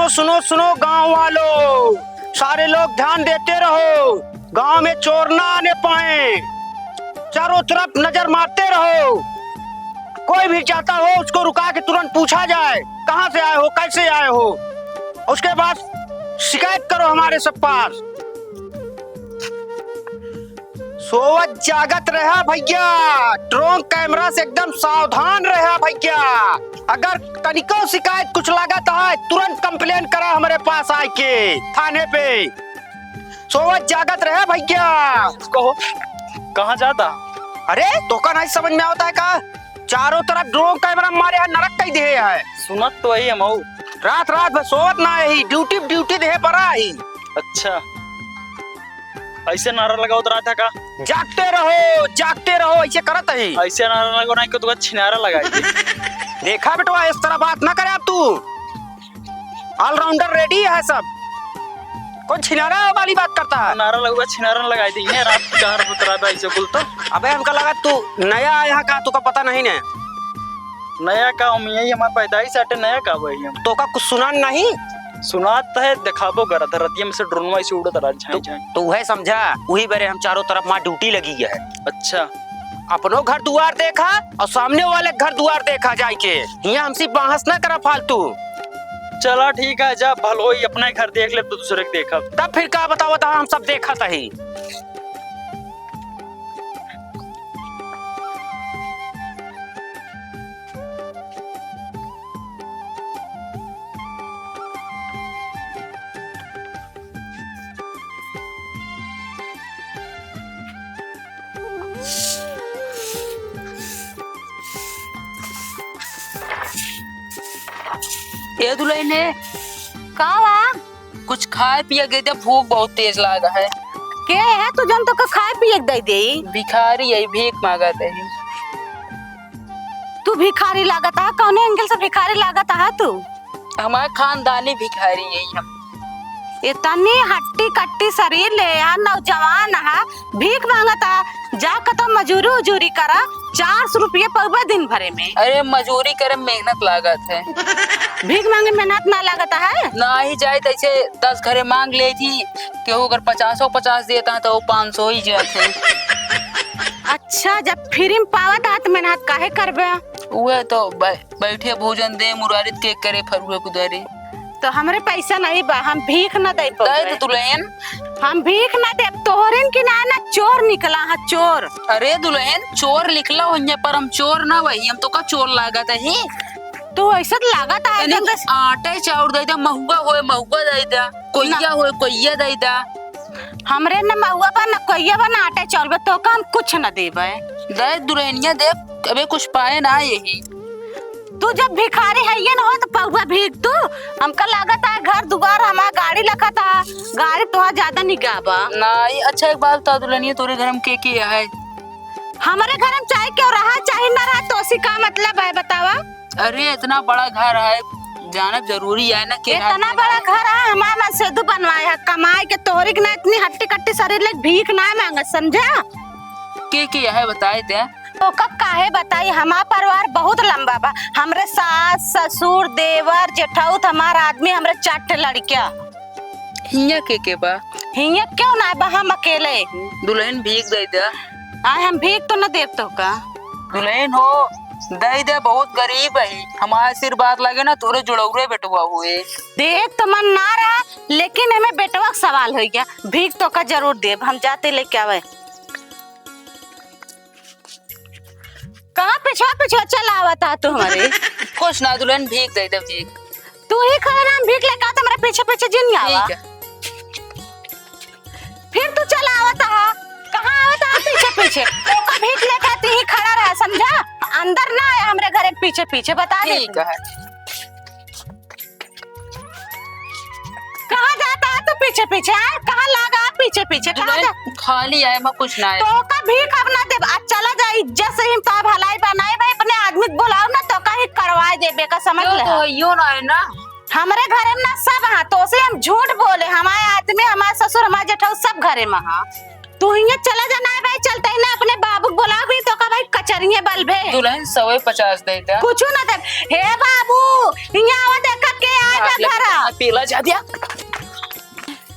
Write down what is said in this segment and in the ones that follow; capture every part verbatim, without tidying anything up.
तो सुनो, सुनो गांव वालों, सारे लोग ध्यान देते रहो, गांव में चोर ना आने पाए, चारों तरफ नजर मारते रहो। कोई भी जाता हो, उसको रुका के तुरंत पूछा जाए, "कहाँ से आए हो, कैसे आए हो?" उसके बाद शिकायत करो हमारे सब पास। सोवत जागत रहा भैया, ड्रोन कैमरा से एकदम सावधान रहा भैया। अगर तनिको शिकायत कुछ लागत है, तुरंत कंप्लेन करा हमरे पास आइके थाने पे। सोवत जागत रहा भैया। कहो, कहाँ जाता? अरे, तोका नहीं समझ में आवता है का? चारों तरफ ड्रोन कैमरा मारे है, नरक कई दिहे है। सुनत तो वही हम हऊ। रात रात भर सोवत ना ही, ड्यूटी ड्यूटी देहे परा ही। अच्छा, ऐसे नारा लगावत रहता का? जागते रहो, जागते रहो, ऐसे करत ही। ऐसे नारा लगाओ, नहीं तो तुका छिनारा लगाई दे। देखा बेटवा, इस तरह बात ना करे अब तू। ऑलराउंडर रेडी है सब। कौन छिनारा वाली बात करता है? नारा लगवा, छिनारा लगाई दी है, रात का हर उतरा था ऐसे कुल तो। अबे हमका लगा तू नया आया है का, तुका पता नहीं ने? नया का हम यही, हमार पैदाइश आटे, नया का वही हम। तोका कुछ सुना नहीं? सुनात है, देखाबो करत है, रतिया में से ड्रोनवा ऐसे उड़त रहा, झाई तो, झाई। तो उहे समझा, उही बेरे हम चारों तरफ माँ ड्यूटी लगी है। अच्छा। अपनो घर दुआर देखा और सामने वाले घर दुआर देखा जाइके। हियाँ हमसे बहस ना करा फालतू। चला ठीक है, जा भलोई अपना घर देख ले, तो दूसरे के देखा। तब फिर का बतावत है, हम सब देखत ही। ए दुलहिने, का बा? कुछ खाए पिए के दे, भूख बहुत तेज लागा है। के है तू जौन तोका खाए पिए के दे दे? भिखारी है, भीख मांगत है। तू भिखारी लागत है? कौने एंगल से भिखारी लागत है तू? हमार खानदानी भिखारी है हम। इतनी हट्टी कट्टी शरीर ले आ, नौजवान है, भीख मांगत है, जा कतो मजूरी उजूरी करा, चार सौ रुपये पउबा दिन भरे में। अरे मजूरी करे में मेहनत लागत है। भीख मांगे मेहनत ना लागत है? ना ही जाए तो ऐसे दस घरे मांग ले थी, केहू अगर पचासो पचास देता है तो वो पाँच सौ ही जात है। अच्छा, जब फ्री में पावत है तो मेहनत काहे करबे? उहे तो बै-, बैठे भोजन दे मुरारित के करे फरुए कुदारी। तो हमरे पैसा नहीं बा, हम भीख न दे दे पावे। तो दुलहिन। हम भीख न देब, तोहरेन की ना, ना चोर निकला है, चोर। अरे दुलहिन, चोर निकला होइहे, पर हम चोर ना वही, हम तोका चोर लागत ही। तू ऐसे तो लागत है, तनी जब आटे चाउर दे दे, महुआ होए महुआ दे दे, कोइया ना। होए कोइया दे दे। हमरे न महुआ बा, न कोइया बा, न आटे चाउर बा, तोका हम कुछ न देबे। दे दुलहिनिया दे, अबे कुछ पाए ना यही। तू जब भिखारी हइये न हो, तो पउबा भीख तू। हमका लागत है घर दुआर हमार गाड़ी लखत है, गाड़ी तोहार ज्यादा निगाह बा। नाहीं, अच्छा एक बात बता दुलहिनिया, तोरे घर में के के है? हमरे घर में चाहे केहू रहा, चाहे ना रहा, तोसे का मतलब है, बतावा? अरे इतना बड़ा घर है, जानब जरूरी है ना, के इतना बड़ा घर है, हमार मन से दू बनवाए है, कमाए के तोहरी के ना, इतनी हट्टी कट्टी शरीर ले भीख ना मांगत, समझा? के के है बताए दे। तोका काहे बताई, हमार परिवार बहुत लंबा बा। हमरे सास, ससुर, देवर, जेठौत, हमार आदमी, हमरे चार ठे लड़किया। हियाँ के के बा? हियाँ क्यों ना बा, हम अकेले। दुलहिन भीख दे दे। आए हम भीख तो न देब तोका। दुलहिन हो, दे दे, बहुत गरीब है। हमार आशीर्वाद लगे ना, तोरे जुड़ौरे बेटवा हुए। देख तो मन ना रहा, लेकिन एमे बेटवा के सवाल हो गया। भीख तोका जरूर देब, हम जाते लेके आवे। कहाँ पिछवा पिछवा चल आवत हा तू हमरे? कुछ ना दुलहिन, भीख दे दे, भीख। तू ही खड़ा रहा, हम भीख लेके आवत, हमरे पीछे पीछे जिन आवा। ठीक है। फिर तू चल आवत हा, कहाँ आवत हा पीछे पीछे? तोका भीख लेके आती ही खड़ा रहा, समझा? अंदर ना आया हमरे घर के पीछे पीछे, बता दे। ठीक है। कहाँ जाता है तू पीछे पीछे, हाँ? कहाँ लागा है पीछे पीछे, कहाँ जा- खाली आए, मैं कुछ ना आए। तोका भीख अब ना देब, आज चला जा, इज्जत से ही तो भलाई बनाए भाई, अपने आदमी के बुलाओ ना, तोका ही करवाए देबे का, समझ ले। तो यो ना है ना। हमरे घरे में ना सब हाँ, तोसे हम झूठ बोले, हमारे आदमी, हमारे ससुर, हमारे जेठाऊ सब घरे में हाँ। तू हियाँ चला जा, नाहीं भाई, चलते ही ना अपने बाबू के बोला भी, तोका भाई कचरिये बलबे। दुलहिन सौ पचास दे दे। कुछ ना दे। हे बाबू, हियाँ आवा, देखा के आए बा घरा। पीला जा दिया।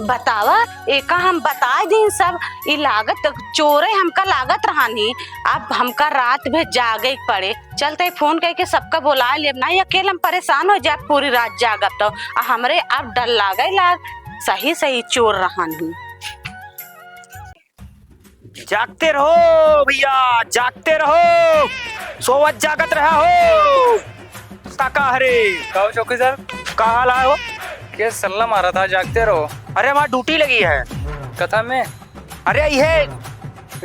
बतावा, एका हम बताए दीन सब, ई लागत चोरे हमका लागत रहन ही। अब हमका रात भर जागे के पड़े। चलते फोन करके सबका बोलाए लेब, नहीं अकेले हम परेशान हो जाब, पूरी रात जागब तो। आ हमरे अब डर लागे लाग, सही सही चोर रहन ही। जागते रहो भैया, जागते रहो, सोवत जागत रहा हो। ताका हरे। का हो चौकीदार? का हाल है हो? के सल्ला मारा था, जागते रहो। अरे, हमार ड्यूटी लगी है। कथा में? अरे, ये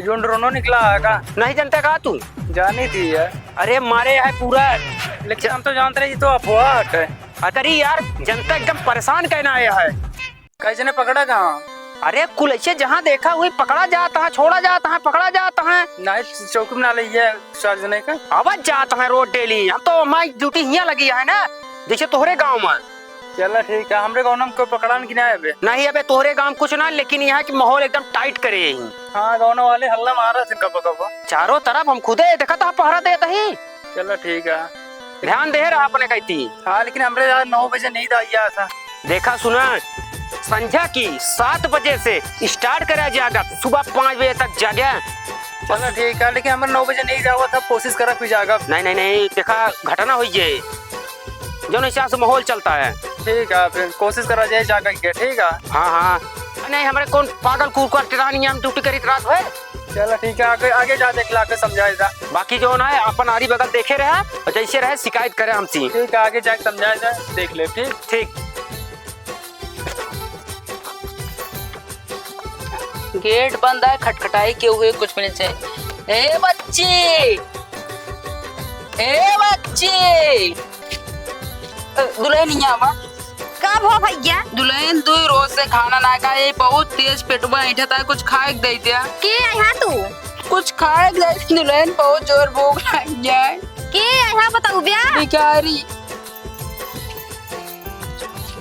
जो ड्रोनो निकला है का? नहीं जानता का तू? जानी थी यार। अरे, मारे है पूरा। लेकिन हम तो जानते रहे, ये तो अफवाह है। अतरी यार, जनता एकदम परेशान कहना आया है। कैसे ने पकड़ा कहाँ? अरे कुल ऐसे जहाँ देखा वही पकड़ा जात है, छोड़ा जात है, पकड़ा जात है। नाइट चौकी में ना ले ये चार्ज नहीं का? आवाज जात है रोज डेली। हम तो हमारी ड्यूटी हियाँ लगी है ना, जैसे तोहरे गाँव में। चला ठीक है, हमरे गाँव में कोई पकड़ान की ना है बे? नहीं अबे तोहरे गाँव में कुछ ना, लेकिन यहाँ की माहौल एकदम टाइट करे यही। हाँ गाँव वाले हल्ला मारा थे कब कब। चारों तरफ हम खुदे देखा था पहरा देत ही। चलो ठीक है। ध्यान दे रहा अपने कहती। हाँ, लेकिन हमरे यार नौ बजे नींद आई है ऐसा। देखा सुना, संझा की सात बजे से स्टार्ट करा जागा, सुबह पाँच बजे तक जागा। चलो ठीक है, लेकिन हमरे नौ बजे नींद आवा था, कोशिश करा फिर जागा। नहीं, नहीं, नहीं, देखा घटना हुई है, जो हिसाब से माहौल चलता है। ठीक है, फिर कोशिश करा जाए जागा के, ठीक है। हाँ, हाँ, नहीं, हमरे कौन पागल कुकुर टिरानी हम ड्यूटी करी रात भर। चलो ठीक है, आगे, आगे जा देख ला, आगे समझाए जा। बाकी जो ना है, अपन आरी बगल देखे रहे, और जैसे रहे शिकायत करे हमसे। ठीक है, आगे जाके समझाए जा, देख ले, ठीक? ठीक। गेट बंद है, खटखटाई के हुए कुछ मिनट से। ए बच्ची, ए बच्ची, अ, दुल्हनिया बा। का भो भैया? दुल्हन, तू रोज से खाना ना खाए, बहुत तेज पेटवा ऐंठत है, कुछ खाए के दे दिया। के आया तू? कुछ खाए के दे, दुल्हन, बहुत जोर भूख लग जाए। के आया बताऊ ब्या? भिखारी।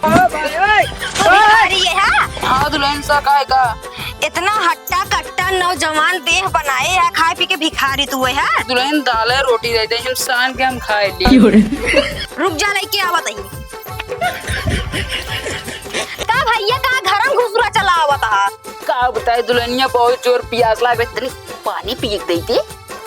ओ भाई, ओए, तू भिखारी है, हाँ? हाँ, दुल्हन, सा काहे का? इतना हट्टा कट्टा नौजवान देह बनाए है, खाए पी के भिखारी तू है, हाँ? दुल्हन, दाल है, रोटी दे दे, हम सान के हम खाए ली। रुक जा, लइके आवत ही। का भैया, का घरम घुसुरा चला आवत हा? का बताए दुल्हनिया, बहुत जोर पियास लागे, तनी पानी पिए के देते।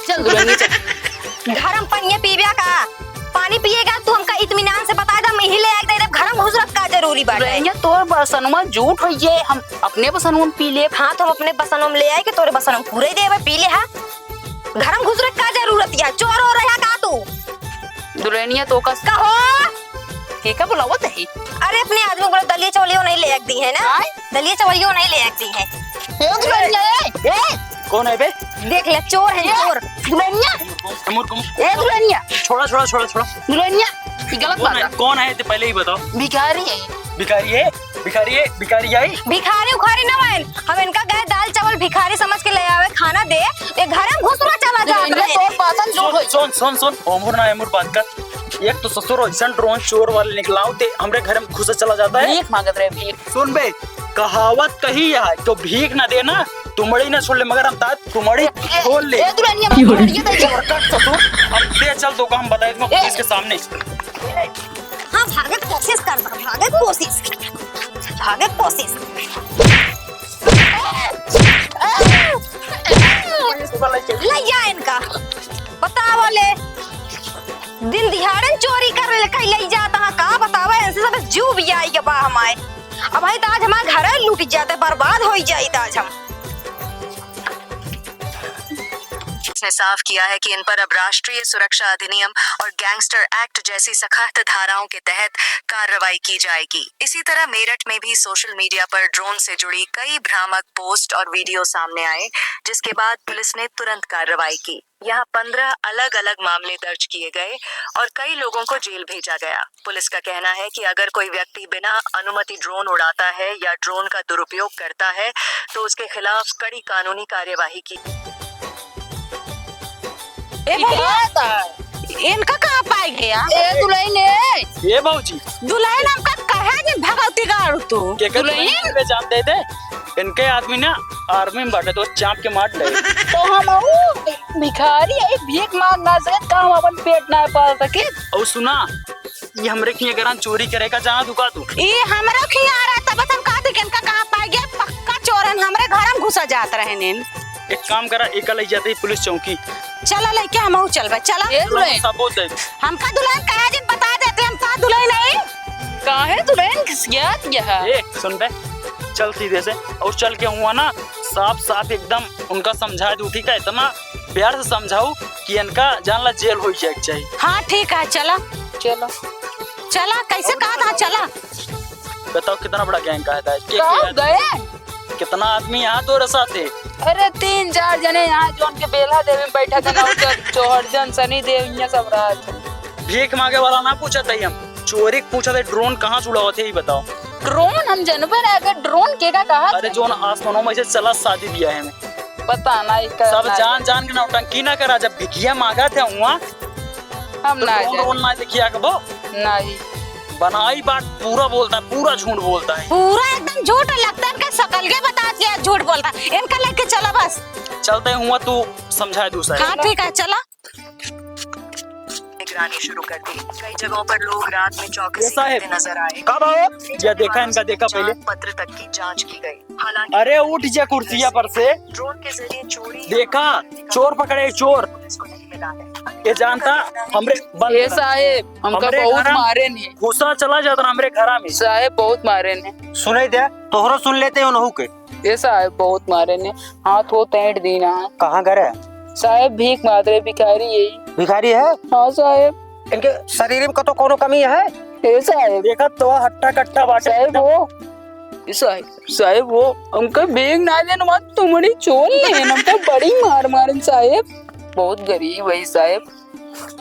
चल दुल्हनिया चल। घरम पनिया पीबे का? पानी पिएगा तू हमका इत्मीनान से बता दे, हम यही ले आके दे देब। घरम घुसुरा का जरूरी बाटे? दुल्हनिया तोर बसनवा जूठ होई जे, हम अपने बसनवा में पी लेब। हाँ, तो हम अपने बसनवा में ले आए के तोरे बसनवा में पूरे देबे, पी ले हा। घरम घुसुरा का जरूरत या? चोर हो रहा का तू? दुल्हनिया तो का कहो। के का बुलावत है? अरे अपने आदमी को दलिया चवलियो नहीं ले एक दी है ना? आय? दलिया चवलियो नहीं ले एक दी है। ए दुल्हनिया, ए, ए। कौन है बे? देख ले, चोर है, ए, चोर। दुल्हनिया। अमूर, अमूर। ए दुल्हनिया। छोड़ा, छोड़ा, छोड़ा, छोड़ा। दुल्हनिया, ये गलत कौन बात है, है। कौन है? तो पहले ही बताओ। भिखारी है। भिखारी है? भिखारी है? भिखारी आई? भिखारी उखारी ना बहन, हम इनका गए दाल चावल भिखारी समझ के ले आवे, खाना दे, ये घरे में घुसुरा चला जात दुल्हनिया रहे। तोर बातन झूठ सुन, होई। सुन, सुन, सुन, अमूर ना अमूर बात कर। एक तो ससुर ऐसन ड्रोन चोर वाले निकलाओ ते हमरे घर में घुस चला जाता है। भीख मांगत रहे, भीख। सुन बे, कहावत कही है, तो भीख ना देना, तुमड़ी ना छोड़ ले, मगर हम तात तुमड़ी ए, ए, खोल ले। ए, दुल्हनिया, की हो रही? दुल्हनिया, दे दे। शॉर्टकट ससुर, अब दे चल तो काम बताए तुमको ए। पुलिस के सामने। हाँ, भागे के कोशिश कर, भागे के कोशिश, भागे के कोशिश। ले जा इनका, बतावा ले। दिन दिहाड़न चोरी कर ले, कहीं ले जाता है, का बतावा, इनसे सब जू भी आई के बा हमारे। अब भाई, तो आज हमारे घर लूट जाते, बर्बाद हो ही जाई, तो आज हम। इसने साफ किया है कि इन पर अब राष्ट्रीय सुरक्षा अधिनियम और गैंगस्टर एक्ट जैसी सख्त धाराओं के तहत कार्रवाई की जाएगी। इसी तरह मेरठ में भी सोशल मीडिया पर ड्रोन से जुड़ी कई भ्रामक पोस्ट और वीडियो सामने आए, जिसके बाद पुलिस ने तुरंत कार्रवाई की। यहाँ पन्द्रह अलग-अलग मामले दर्ज किए गए और कई लोगों को जेल भेजा गया। पुलिस का कहना है कि अगर कोई व्यक्ति बिना अनुमति ड्रोन उड़ाता है या ड्रोन का दुरुपयोग करता है, तो उसके खिलाफ कड़ी कानूनी कार्यवाही की। ए भैया, इनका कहाँ पाए गया? ए दुल्हन, ए। ए भौजी। दुल्हन हमका कहे दिन भगवती गाड़ू तू। के के दुल्हन? दुल्हन के जान दे दे। इनके आदमी ना आर्मी में बाटे तो चाप के मार ले। तो हम ऊ भिखारी है, भीख मांग ना सके, का हम अपन पेट ना पाल सके? और सुना, ये हमरे खिया गरान चोरी करे का जाना दुका तू? ई हमरो खिया आ रहा, तब हम कहा थी कि इनका कहाँ पाए गया, पक्का चोरन हमरे घर में घुसा जात रहे नीन। एक काम करा, एका लई जाते ही पुलिस चौकी। चला लइके हमहू चलबे, चला। ए दुल्हन। सबूत दे। हमका दुल्हन कहे जिन बता देते, हम का दुल्हन नहीं। काहे दुल्हन खिसियात यह? ए, सुन बे, चल सीधे से, और चल के हुआ ना, साफ साफ एकदम उनका समझा दू, ठीक है? इतना प्यार से समझाऊ कि इनका जान ला जेल हो जाए के चाहिए। हाँ, ठीक है, चला। चला। चला, कैसे कहा था, चला। बताओ, कितना बड़ा गैंग का है, के, कहाँ के है? गए? कितना आदमी यहाँ तोरे साथे? अरे, तीन चार जने यहाँ, जो उनके बेल्हा देवी में बैठा था ना, उधर चौहरजन, सनी देव, यहाँ सब रहा था। भीख मांगे वाला ना पूछा था हम, चोरी के पूछा था, ड्रोन कहाँ से उड़ावत है, ये बताओ। ड्रोन हम जनबे ना, अगर ड्रोन के का कहा अरे, था? जोन आसमानों में से चला शादी बियाह में। पता ना, ई सब करना जान है। जान के नौटंकी ना करा, जब भिखिया मांगा थे हुआ, हम तो ना ड्रोन जाए। व्रोन ना देखिया के बो। नहीं। बनाई बात पूरा बोलता है, पूरा झूठ बोलता है। पूरा एकदम झूठ लगता है, इनका शकल के बता दिया, झूठ बोलता है। इनका लेके चला बस। चलते हुआ तू समझाए दूसरा। हाँ, ठीक है, चला। निगरानी शुरू कर दी। कई जगहों पर लोग रात में चौकसी ए साहेब, करते नजर आए। कब आओ? या देखा इनका, देखा पहले। पत्र तक की जांच की गई। हालांकि अरे उठ जा कुर्सिया पर से। ड्रोन के जरिए चोरी देखा, चोर पकड़े, चोर। पुलिस को नहीं मिला है। ये जानता, हमरे बंद ए करा। साहेब, हमका हमरे बहुत घरा मारे ने। गुस्सा चला जाता ना हमरे घरा में। साहेब, बहुत मारे ने। सुनाई दे, तोहरो सुन लेते हो नहू के। ए साहेब, बहुत मारे ने, हाथ हो तैंट दीना है। कहाँ घर है? साहेब, भीख मांगत रहे, भिखारी है। भिखारी है? हाँ साहेब। इनके शरीर में कतो कोनो कमी है? ए साहेब। देखा तो हट्टा कट्टा बाटे। साहेब हो, ए साहेब, साहेब हो, हमका भीख ना देन, मत तुमड़ी चोर लेन, हमका बड़ी मार मारन साहेब। बहुत गरीब है साहेब।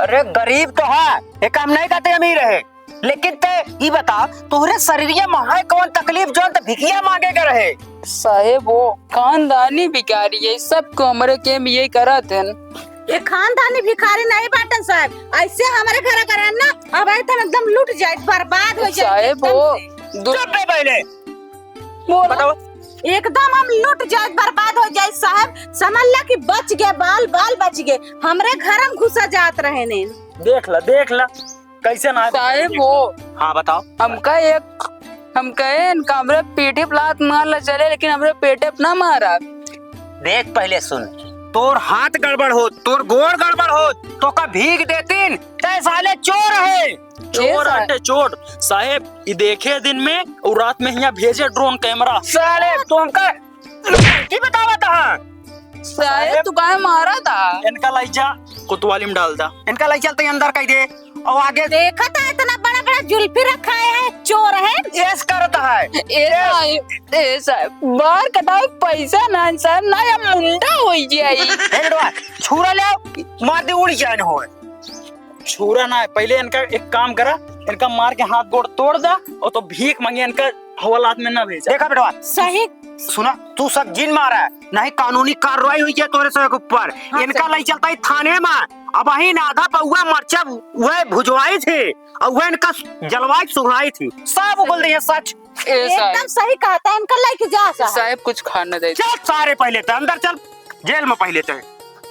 अरे गरीब तो है, ये काम नहीं करते अमीर है। लेकिन ते ई बता, तोहरे शरीरिया में है कौन तकलीफ जौन ते भिखिया मांगे के रहे? साहेब, वो खानदानी भिखारी है, सबको हमरे के में यही करत हन। ये खानदानी भिखारी नहीं बाटन साहेब, ऐसे हमरे घर करे ना, अब आए तो एकदम लुट जाए, बर्बाद हो जाए साहेब, एकदम वो से। दु- चुप बे पहले। बोला। बताओ। एकदम हम लुट जाए, बर्बाद हो जाए साहेब, समझ ला कि बच गए, बाल बाल बच गए, हमरे घर में घुसा जात रहे ने। देख ला, देख ला। कैसे ना है? साहेब हो। हाँ, बताओ। हमका एक, हम कहे इनका हमरे पीठी पे लात मार ले चले, लेकिन हमरे पेटे पे ना मारा। देख पहले सुन, तोर हाथ गड़बड़ होत, तोर गोड़ गड़बड़ होत, तोका भीख देतीन, तै साले चोर है। चोर ए साहब। हटे चोर। साहेब, ई देखे दिन में और रात में हियाँ भेजे ड्रोन कैमरा। साले, तू हमका की बतावत हा? साहेब, साहेब, तू काहे मारा था? इनका लइजा कोतवाली में डाल दा। इनका लइजा तो अंदर कह दे। और आगे देखा था इतना बड़ा बड़ा जुल्फी रखा है, चोर है। यस करता है। ए साहेब, ए साहेब, बार कटावे पैसा ना है साहेब, ना या मुंडा होई जाई। ए बेटवा, छुरा ले आओ, मार दे उड़ जाए न होए। छुरा ना है, पहले इनका एक काम करा, इनका मार के हाथ गोड़ तोड़ दा और तो भीख मांगे इनका हवालात में ना भेजा। देखा बेटवा, सही। सुना, तू सब जिन मारा है, नहीं कानूनी कार्रवाई हुई है तोरे सब के ऊपर। हाँ, इनका सही। लई चलता है थाने में। अब वही ना आधा पौआ मरचा वह भुजवाई थी और वह इनका जलवाई सुहाई थी, सब उगल रही है सच। ए साहब। एकदम सही कहा था, इनका लई के जा साहब। साहब कुछ खाना दे। चल सारे पहले तो अंदर चल, जेल में पहले तो।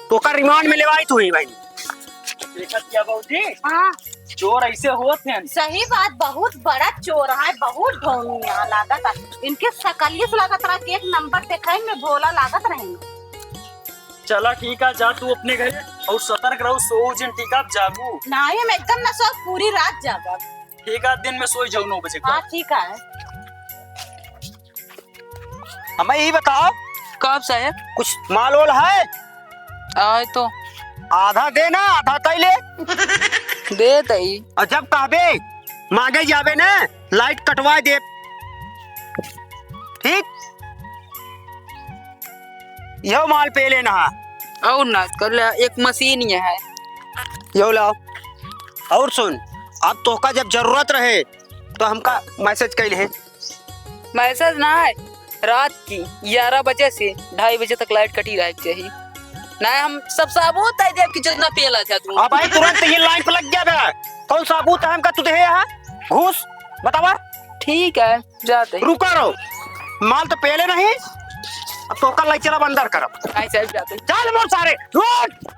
तोका रिमांड में लेवाई तू ही भाई। देखत क्या बाबूजी? हाँ। चोर ऐसे होत हैं। सही बात, बहुत बड़ा चोर है, बहुत ढोंगी है लागत है। इनके सकलिए से लागत रहा कि एक नंबर देखाई में भोला लागत रहे। चला ठीक है, जा तू अपने घर और सतर्क रहो, सो जिन ठीक है, आप जागू। नहीं, हम एकदम ना सो, पूरी रात जागब। ठीक है, दिन में सोई जाऊ नौ बजे के हाँ, बाद। ठीक है। हमें यही बताओ। कब साहब? कुछ माल ओल है? आए तो। आधा दे ना, आधा तई ले। दे तई। और जब कहबे, मांगे जाबे ना, लाइट कटवा दे। ठीक? यो माल पे लेना है। और ना, कर ले, एक मशीन ये है। यो लाओ। और सुन, अब तोहका जब जरूरत रहे, तो हमका मैसेज कइल है। मैसेज ना है, रात की ग्यारह बजे से ढाई बजे तक लाइट कटी रहे के चाहिए। ना हम सब साबुत है देख कि जितना पेला था तू। अब भाई तुरंत ये लाइन पे लग गया बे। कौन साबुत है हमका तू दे यहाँ? घूस बतावा। ठीक है, जाते हैं। रुका रहो, माल तो पेले नहीं, अब तोका लई चला अंदर करब। नहीं साहब, जाते हैं। चल मोर सारे, उठ।